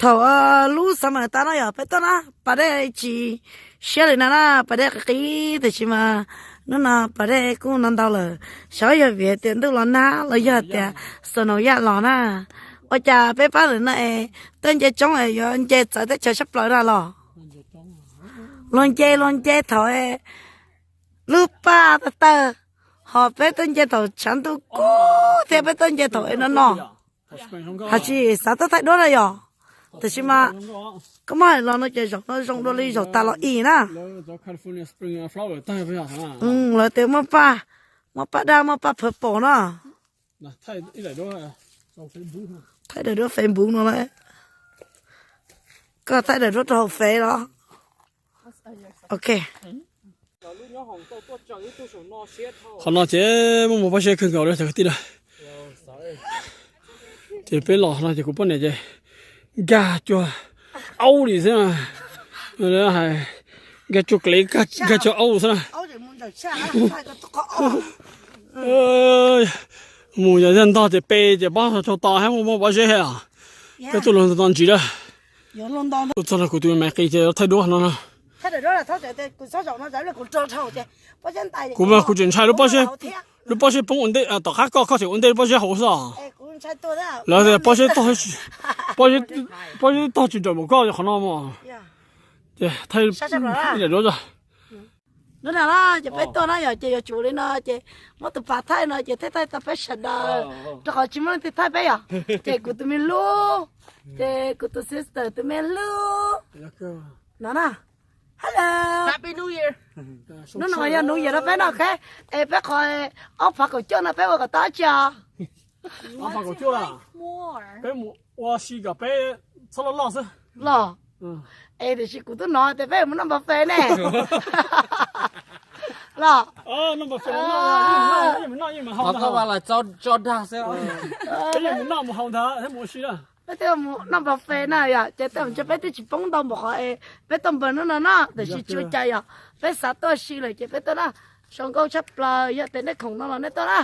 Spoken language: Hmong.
Thaum lub xav mas tas no yog peb tuaj na, pas dej tsis siab li na na, pas dej qis qis tiam sis mas hnub no pas dej kuj no ntau lawm, xyov yog vim tias ntuj los nag los yog tias snow yaj los na. Ua cas peb pab ntawm no es tuaj nce tsoob es yuav nce txawv teb chaws sab plaws na los? Luag nce luag nce thaum lub paj tawg tawg, ho peb tuaj nce thaum tshav ntuj kub thiab peb tuaj nce thaum es no no. Hais tsis xav tuaj thaij duab na yog, tiam sis mas koj muab hais los no ces zaum no zoo dua li zaum tas los ib na. Lawv tias muaj paj, muaj paj daj muaj paj purple no. Thaij daim duab Facebook no na. Koj thaij daim duab rau hauv Face los? Ok. Qhov no ces muaj muaj pob zeb kawg nkaus li cov kwv tij na. Ces peb los no ces kuv poj niam ces nkag cuag aub li xwb na. Hais nkag cuag klev nkag cuag aub xwb na. Mus yog ntog ces pe ces pob tsaug to thiab muaj muaj pob zeb thiab. Peb tuaj luag ntog ntsis lawm. Tuaj txog no kuv tus me qis ces thaij duab no na. Kuv mas kuv tseem ntshai lub pob zeb, lub pob zeb poob ua ntej tom qab koj, koj tseem ua ntej lub pob zeb hauv xwb os. Lawv tias pob zeb tog, pob zeb tog tsis nrawm npaum koj qhov no mas. Ces thaij daim duab tso. Hnub no na ces peb tuaj na yog ces yuav tsum li no ces muab tus pas thaij no ces thiaj thaij tau peb sawv daws, rau qhov tsis muaj leej twg thaij peb yom. Ces kuv tus me hlub, ces kuv tus sister tus me hlub no na. Hello. Hnub no yog New Year rau peb no, ok. Es peb qhov ob phav kaum cuaj no peb ua kom tau dab tsi os? Peb mus ua si kom peb txhob loj loj xwb. Los, es tiam sis kuv twb hnov tias peb mus noj npam fes ne. Los, peb twb mus noj npam fes na yom, ces tej zaum ntshe peb twb tsis poob ntau npaum qhov es peb tuaj npam hnub no na, tiam sis tsis ua cas yom. Peb xav tuaj si lawm ces peb tuaj na. Zoo nkauj tshaj plaws, yog tias nej khoom no los nej tuaj na.